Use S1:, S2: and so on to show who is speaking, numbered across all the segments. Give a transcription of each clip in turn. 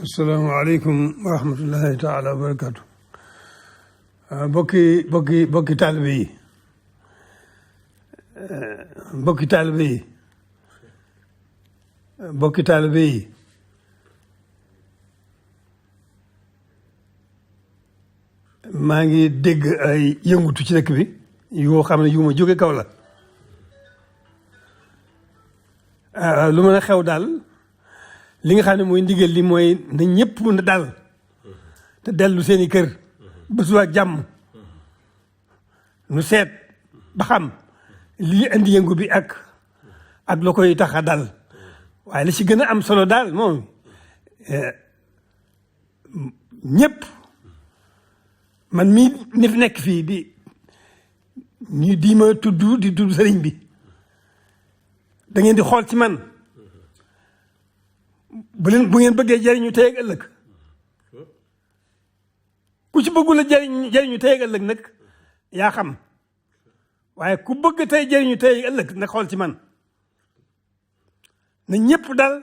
S1: asalaamaaleykum wa rahmatullahi taala wa barakaatu. bokki taalibe yi bokki taalibe yi bokki taalibe yi maa ngi dégg ay yëngutu ci dëkk bi yoo xam ne yu ma jóge kaw la. lu mën a xew daal li nga xam ne mooy ndigal li mooy na ñëpp na dal te dellu seeni kër ba suba jàmm nu seet ba xam lii indi yëngu bi ak la koy tax a dal waaye li ci gën a am solo daal moom ñëpp man mii ni fi nekk fii di ma tudd sëriñ bi da ngeen di xool ci man bu ngeen bëggee jëriñu tey ak ëllëg ku ci bëggul a jëriñu tey ak ëllëg nag yaa xam waaye ku bëgg tey jëriñu tey ak ëllëg nag xool ci man na ñëpp dal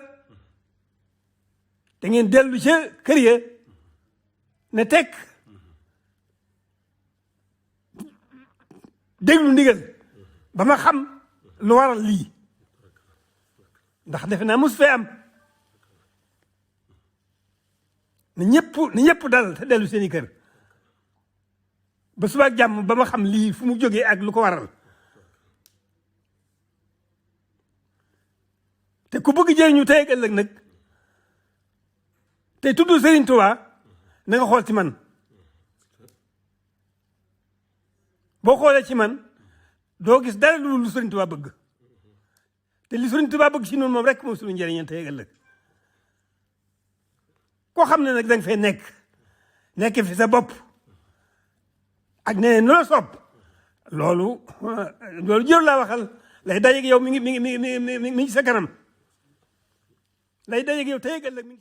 S1: da ngeen dellu ca kër ya ne tekk déglu ndigal ba ma xam lu waral lii ndax defe naa mos fee am na ñëpp dal te dellu seeni kër ba suba ak jàmm ba ma xam lii fu mu jógee ak lu ko waral te ku bëgg jëriñu tey ak ëllëg nag te tudd Serigne Touba na nga xool ci man boo xoolee ci man doo gis dara lu Serigne Touba bëgg te li Serigne Touba bëgg ci noonu moom rek moom suñu njëriñ tey ak ëllëg koo xam ne nag da nga fay nekk fi sa bopp ak nee nu la sopp loolu jëru laa waxal lay dajeeg yow mi ngi sa kanam lay dajeeg yow tey ak ëllëg mi ngi